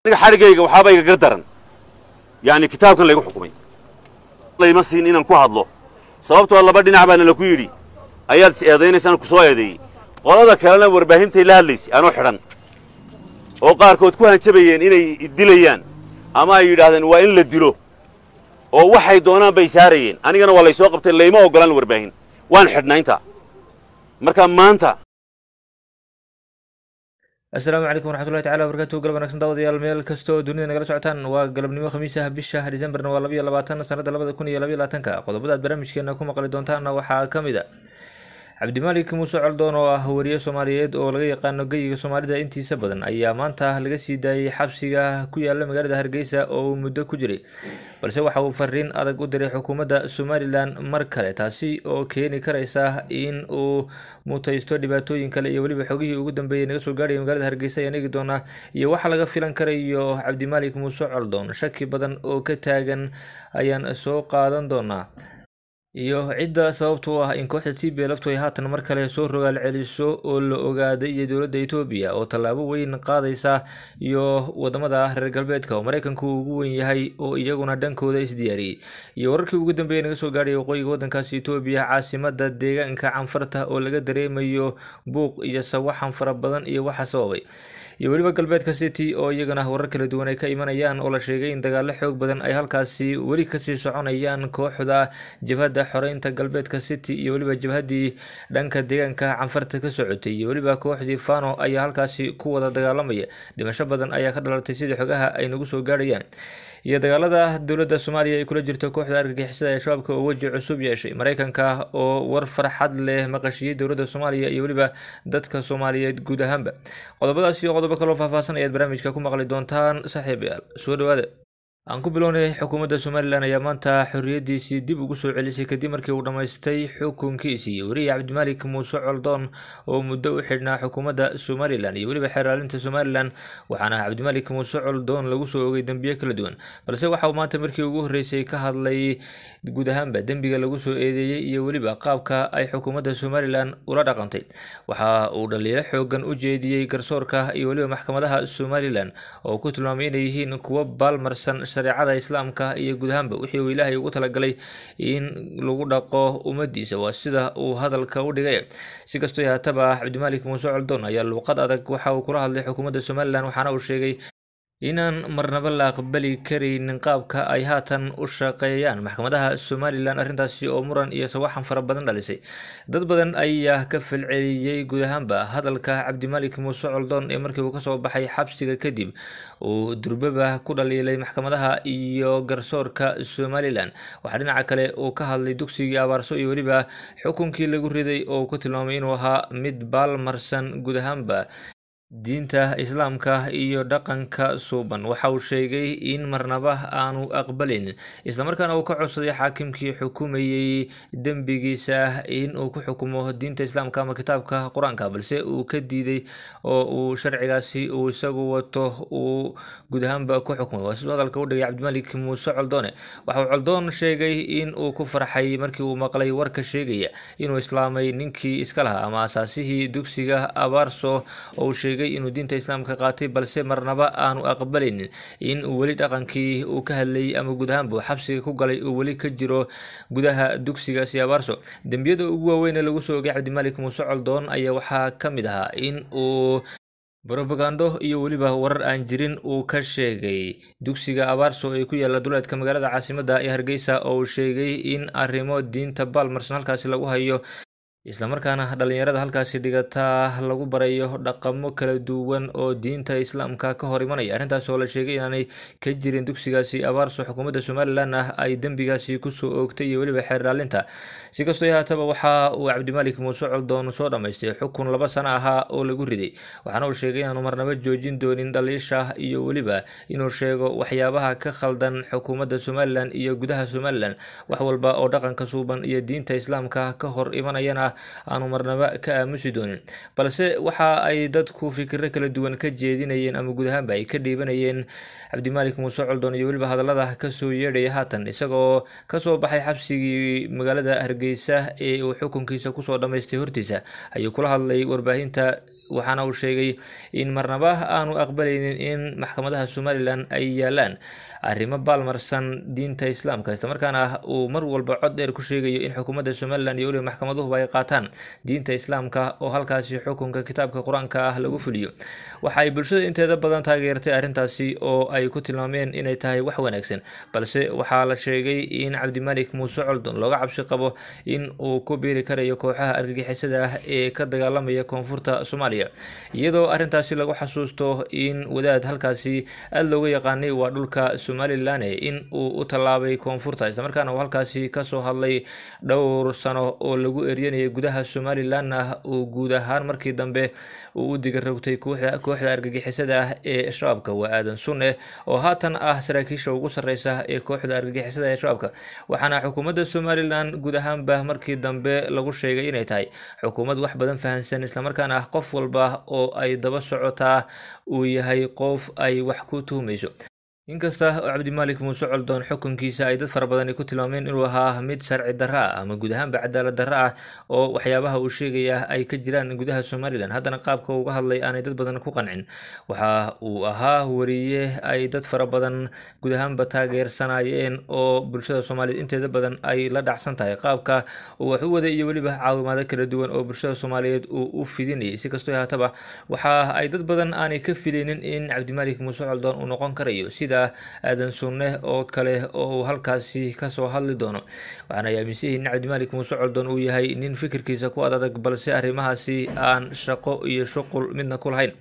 Aniga xadhigayga waxaaba igaga daran, yacni kitaabkan laygu xukumay layma siin inaan ku hadlo, sababtoo laba dhinac baana laku yidhi ayaad is eedaynaysaan ku soo eedeeyey. Qolada kalena warbaahintay la hadlaysay anoo xidhan oo qaarkood ku hanjabayeen inay dilayaan ama ay yidhaahdeen waa in la dilo oo waxay doonaan bay saarayeen. Anigana waa laysoo qabtay, layma oggolaan warbaahin, waan xidhnaa intaa marka maanta. Asalaamu calaykum waraxmatullahi tacala wabarakatuhu. Galab wanaagsan daawadayaal, meel kastoo dunida nagala socotaan. Waa galabnimo khamiis ah, bisha Decemberna waa 22, sanada 2022-ka. Qodobada aad barnaamijkeena ku maqli doontaanna waxaa ka mid a Cabdimalik Muuse Coldoon oo ah wariye Soomaaliyeed oo laga yaqaano geyiga Soomaalida intiisa badan ayaa maanta laga sii daayay xabsiga ku yaala magaalada Hargeysa oo uu muddo ku jiray, balse waxa uu fariin adag u diray xukuumadda Somalilan mar kale, taasi oo keeni kareysa in uu mutaysto dhibaatooyin kale. Iyo weliba xogihii ugu dambeeyay naga soo gaadhaya magaalada Hargeysa ayaan eegi doonaa, iyo waxa laga filan karayo Cabdimalik Muuse Coldoon, shaki badan oo ka taagan ayaan soo qaadan doonaa, iyo cidda sababta u ah in kooxda t b laftu ay haatan mar kale soo rogaal celiso oo la ogaaday, iyo dowladda Etoobiya oo tallaabo weyn qaadaysa, iyo wadamada reer galbeedka oo Mareykanku ugu weyn yahay oo iyaguna dhankooda isdiyaariyey, iyo wararkii ugu dambeeyay naga soo gaadhay waqooyiga waddankaasi Etoobiya, caasimada deegaanka Canfarta oo laga dareemayo buuq iyo sawaxan fara badan iyo waxa sababay, iyo weliba galbeedka City oo iyagana warar kala duwan ay ka imanayaan oo la sheegay in dagaalo xoog badan ay halkaasi weli kasii soconayaan kooxda jabhadda xoreynta galbeedka City iyo weliba jabhaddii dhanka deegaanka Canfarta ka socotay iyo weliba kooxdii Fano ayaa halkaasi ku wada dagaalamaya. Dhimasho badan ayaa ka dhalatay sidii xogaha ay nagu soo gaadhayaan, iyo dagaalada dowladda Soomaaliya ay kula jirto kooxda argagixisada ee Shabaabka oo weji cusub yeeshay, Mareykanka oo war farxad leh maqashiyey dowladda Soomaaliya iyo weliba dadka Soomaaliyeed guud ahaanba. Qodobadaas iyo qodobo kaloo faahfaahsan ayaad barnaamijka ku maqli doontaan. Saaxiibayaal, soo dhawaada. Aan ku bilownay, xukuumadda Somalilan ayaa maanta xorriyaddiisii dib ugu soo celisay kadib markii uu dhammaystay xukunkiisii weriye Cabdimalik Muuse Coldoon oo muddo u xidhnaa xukuumadda Somalilan iyo weliba xeeraalinta Somalilan. Waxaana Cabdimalik Muuse Coldoon lagu soo ogay dembiyo kala duwan, balse waxa uu maanta markii ugu horreysay ka hadlay guud ahaanba dembiga lagu soo eedeeyey iyo weliba qaabka ay xukuumadda Somalilan ula dhaqantay. Waxa uu dhaliilo xoogan u jeediyey garsoorka iyo weliba maxkamadaha Somalilan oo ku tilmaamay inay yihiin kuwo baalmarsan shareecada Islaamka iyo guud ahaanba wixii uu Ilaahay ugu talagalay in lagu dhaqo ummadiisa, waa sida uu hadalka u dhigay. Si kastoo haataba, Cabdimalik Muuse Coldoon ayaa luuqad adag waxa uu kula hadlay xukuumadda Somalilan, waxaana uu sheegay inaan marnaba la aqbali karaynin qaabka ay haatan u shaqeeyaan maxkamadaha Somalilan, arrintaasi oo muran iyo sawaxan fara badan dhalisay. Dad badan ayaa ka falceliyey guud ahaanba hadalka Cabdimalik Muuse Coldoon ee markii uu kasoo baxay xabsiga kadib uu durbaba ku dhaliilay maxkamadaha iyo garsoorka Somalilan. Waxaa dhinaca kale uu ka hadlay dugsigii Abaarso iyo weliba xukunkii lagu riday oo ku tilmaamay inuu ahaa mid baalmarsan guud ahaanba diinta Islaamka iyo dhaqanka suuban. Waxa uu sheegay in marnaba aanu aqbalin, islamarkaana uu ka codsaday xaakimkii xukumayey dembigiisa in uu ku xukumo diinta Islaamka ama kitaabka Qur-aanka, balse uu ka diiday oo uu sharcigaasi uu isagu wato uu guud ahaanba ku xukumay, waa siduu hadalka u dhigay Cabdimalik Muuse Coldoone. Waxa uu Coldoon sheegay in uu ku farxay markii uu maqlay warka sheegaya inuu islaamay ninkii iska lahaa ama asaasihii dugsiga Abaarso oo uu sheegay inuu diinta Islaamka qaatay, balse marnaba aanu aqbalaynin in uu weli dhaqankii uu ka hadlayay ama guud ahaanba xabsiga ku galay uu weli ka jiro gudaha dugsigaasi Abaarso. Dembiyada ugu waaweyn ee lagu soo ogay Cabdimalik Muuse Coldoon ayaa waxaa ka mid ahaa in uu brobagando iyo weliba warar aan jirin uu ka sheegay dugsiga Abaarso ee ku yaala duleedka magaalada caasimadda ee Hargeysa, oo uu sheegay in arrimo diinta baalmarsan halkaasi lagu hayo, islamarkaana dhalinyarada halkaasi dhigataa lagu barayo dhaqamo kala duwan oo diinta Islaamka ka hor imanaya. Arrintaas oo la sheegay inaanay ka jirin dugsigaasi Abaarso, xukuumadda Somalilan ah ay dembigaasi kusoo oogtay iyo weliba xeer ilaalinta. Si kastoo haataba, waxa uu Cabdimalik Muuse Coldoon soo dhammaystay xukun 2 sano ahaa oo lagu riday, waxaana uu sheegay inaanu marnaba joojin doonin dhaliisha iyo weliba inuu sheego waxyaabaha ka khaldan xukuumadda Somalilan iyo gudaha Somalilan, wax walba oo dhaqanka suuban iyo diinta Islaamka ka hor imanayana. aanu marnaba ka aamusi doonin. Balse waxa ay dadku fikirro kala duwan ka jeedinayeen ama guud ahaanba ay ka dhiibanayeen Cabdimaalik Muuse Coldoon iyo weliba hadallada kasoo yeedhaya haatan, isagoo kasoo baxay xabsigii magaalada Hargeysa ee uu xukunkiisa kusoo dhamaystay hortiisa ayuu kula hadlay warbaahinta, waxaana uu sheegay in marnaba aanu aqbalaynin in maxkamadaha Somalilan ay yaalaan arrimo baalmarsan diinta Islaamka, islamarkaana uu mar walba cod dheer ku sheegayo in xukuumadda Somalilan iyo weliba maxkamaduhuba ay qaataan diinta Islaamka oo halkaasi xukunka kitaabka Qur-aanka ah lagu fuliyo. Waxa ay bulshada inteeda badan taageertay arrintaasi oo ay ku tilmaameen inay tahay wax wanaagsan, balse waxaa la sheegay in Cabdimaalik Muuse Coldoon looga cabsi qabo in uu ku biiri karayo kooxaha argagixisada ah ee ka dagaalamaya koonfurta Soomaaliya, iyadoo arrintaasi lagu xasuusto in wadaad halkaasi aada looga yaqaanay waa dhulka Somalilan in uu u tallaabay koonfurta, islamarkaana uu halkaasi kasoo hadlay dhowr sano oo lagu eryanayay gudaha Somalilanna uu guud ahaan markii dambe uu u digarogtay kooxda argagixisada ah ee Shabaabka. Waa Aadan Sunne oo haatan ah saraakiisha ugu sarreysa ee kooxda argagixisada ee Shabaabka, waxaana xukuumadda Somalilan guud ahaanba markii dambe lagu sheegay inay tahay xukuumad wax badan fahansan, islamarkaana ah qof walba oo ay daba socotaa uu yahay qof ay wax ku tuhmayso. Inkasta oo Cabdimaalik Muuse Coldoon xukunkiisa ay dad fara badani ku tilmaameen inuu ahaa mid sharci darro ah ama guud ahaanba cadaalad darro ah oo waxyaabaha uu sheegaya ay ka jiraan gudaha Somalilan, haddana qaabka uga hadlay aanay dad badan ku qancin. Waxa uu ahaa wariye ay dad fara badan guud ahaanba taageersanaayeen oo bulshada Soomaaliyeed inteeda badan ay la dhacsan tahay qaabka uu wax u waday iyo weliba caawimaado kala duwan oo bulshada Soomaaliyeed uu u fidinayay. Si kastoo haataba, waxa ay dad badan aanay ka filaynin in Cabdimaalik Muuse Coldoon uu noqon karayo sida Aadan Sunne oo kale oo uu halkaasi kasoo hadli doono. Waxaana ay aaminsan yihiin in Cabdimaalik Muuse Coldoon uu yahay nin fikirkiisa ku adadag, balse arrimahaasi aan shaqo iyo shuqul midna ku lahayn.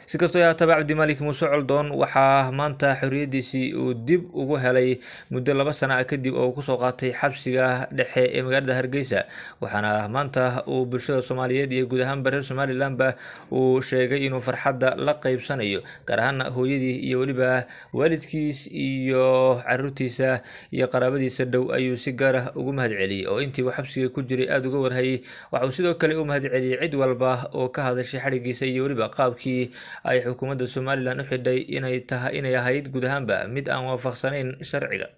Si kastoo haataba, Cabdimaalik Muuse Coldoon waxaa maanta xorriyadiisii uu dib ugu helay muddo 2 sana ah kadib oo uu kusoo qaatay xabsiga dhexe ee magaalada Hargeysa, waxaana maanta uu bulshada Soomaaliyeed iyo guud ahaanba reer Somalilanba uu sheegay inuu farxadda la qeybsanayo, gaar ahaan hooyadii iyo weliba waalidkiis iyo caruurtiisa iyo qaraabadiisa dhow ayuu si gaar ah ugu mahadceliyey oo intii uu xabsiga ku jiray aada uga warhayay. Waxa uu sidoo kale u mahadceliyey cid walba oo ka hadashay xadhigiisa iyo weliba qaabkii ay xukuumadda Somalilan u xidhay inay tahay inay ahayd guud ahaanba mid aan waafaqsanayn sharciga.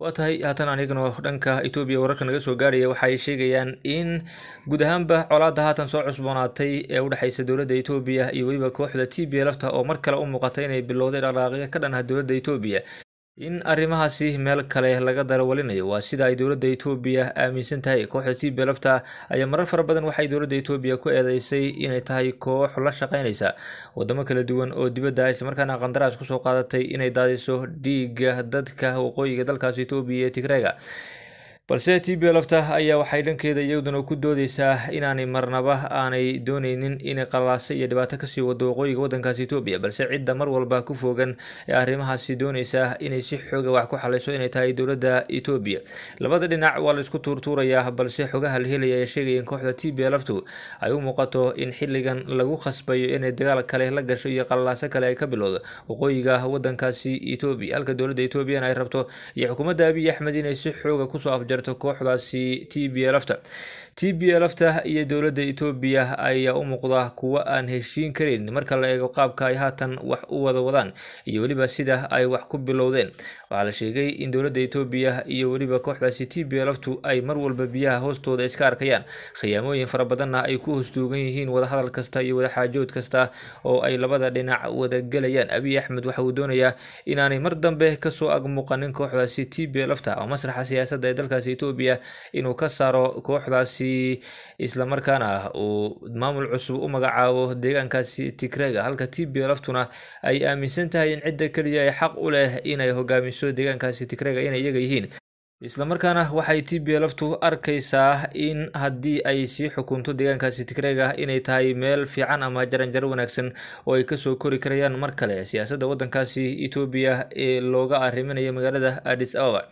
Waa tahay, haatan aniguna dhanka Etoobiya wararka naga soo gaarhaya waxa ay sheegayaan in guud ahaanba colaadda haatan soo cusboonaatay ee u dhexeysa dowladda Etoobiya iyo weliba kooxda T B lafta oo mar kale u muuqata inay bilowday dhaqdhaqaaqyo ka dhan ah dowladda Etoobiya, in arrimahaasi meel kale laga darawalinayo waa sida ay dowladda Etoobiya aaminsan tahay. Kooxda T B lafta ayaa marar fara badan waxay dowladda Etoobiya ku eedeysay inay tahay koox la shaqeynaysa wadamo kala duwan oo dibadda ah, islamarkaana qandaraas kusoo qaadatay inay daadiso dhiigga dadka waqooyiga dalkaasi Etoobiya ee Tigreega. Balse T B lafta ayaa waxay dhankeeda iyaduna ku doodeysaa inaanay marnaba aanay dooneynin inay qalaase iyo dhibaato kasii wado waqooyiga waddankaasi Etoobiya, balse cidda mar walba ku foogan ee arrimahaasi dooneysa inay si xooga wax ku xaleyso inay tahay dowladda Etoobiya. Labada dhinac waa la isku tuurtuurayaa, balse xogaha la helaya ayaa sheegaya in kooxda T B laftu ay u muuqato in xilligan lagu khasbayo inay dagaal kale la gasho iyo qalalaase kale ay ka bilowdo waqooyiga waddankaasi Etoobiya, halka dowladda Etoobiyana ay rabto iyo xukuumadda Abiy Axmed inay si xooga kusoo afjarto kooxdaasi T B lafta. T B lafta iyo dowladda Etoobiya ayaa u muuqda kuwo aan heshiin karin marka la eego qaabka ay haatan wax u wada wadaan iyo weliba sida ay wax ku bilowdeen. Waxaa la sheegay in dowladda Etoobiya iyo weliba kooxdaasi T B laftu ay mar walba biyaha hoostooda iska arkayaan, khiyaamooyin fara badanna ay ku hosduugan yihiin wadahadal kasta iyo wadaxaajood kasta oo ay labada dhinac wada gelayaan. Abiy Axmed waxa uu doonayaa inaanay mar dambe kasoo ag muuqanin kooxdaasi T B lafta oo masraxa siyaasadda ee dalkaasi Etoobiya inuu ka saaro kooxdaasi, islamarkaana uu maamul cusub u magacaabo deegaankaasi Tigreega, halka T B laftuna ay aaminsan tahay in cidda keliya ee xaq u leh inay hogaamiso deegaankaasi Tigreega inay iyaga yihiin. Islamarkaana waxay T B laftu arkaysaa in haddii ay sii xukunto deegaankaasi Tigreega inay tahay meel fiican ama jaranjaro wanaagsan oo ay kasoo kori karayaan mar kale siyaasadda waddankaasi Etoobiya ee looga arriminayo magaalada Addis Ababa.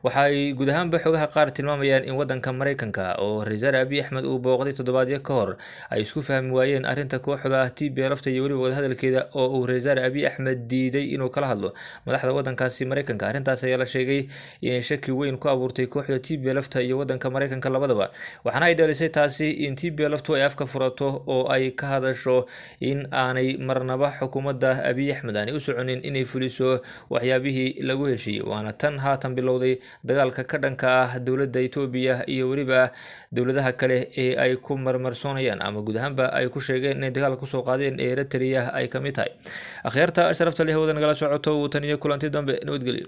Waxay guud ahaanba xogaha qaar tilmaamayaan in waddanka Mareykanka oo ra-iisul wasaare Abiy Axmed uu booqday toddobaadyo ka hor ay isku fahmi waayeen arrinta kooxda T B lafta iyo weliba wadahadalkeeda oo uu ra-iisul wasaare Abiy Axmed diiday inuu kala hadlo madaxda waddankaasi Mareykanka. Arrintaas ayaa la sheegay inay shaki weyn weyn ku abuurtay kooxda TPLF-ta iyo wadanka Mareykanka labadaba, waxaana ay dhalisay taasi in TPLF-tu ay afka furato oo ay ka hadasho in aanay marnaba xukuumadda Abiy Axmed aanay u soconin inay fuliso waxyaabihii lagu heshiiyey, waana tan haatan bilowday dagaalka ka dhanka ah dowladda Itoobiya iyo weliba dowladaha kale ee ay ku marmarsoonayaan ama guud ahaanba ay ku sheegeen inay dagaal kusoo qaadeen ee Eritrea ay ka mid tahay. Akhyaarta sharafta leh wada nagala socoto, wuu taniyo kulanti dambe, nabadgelyo.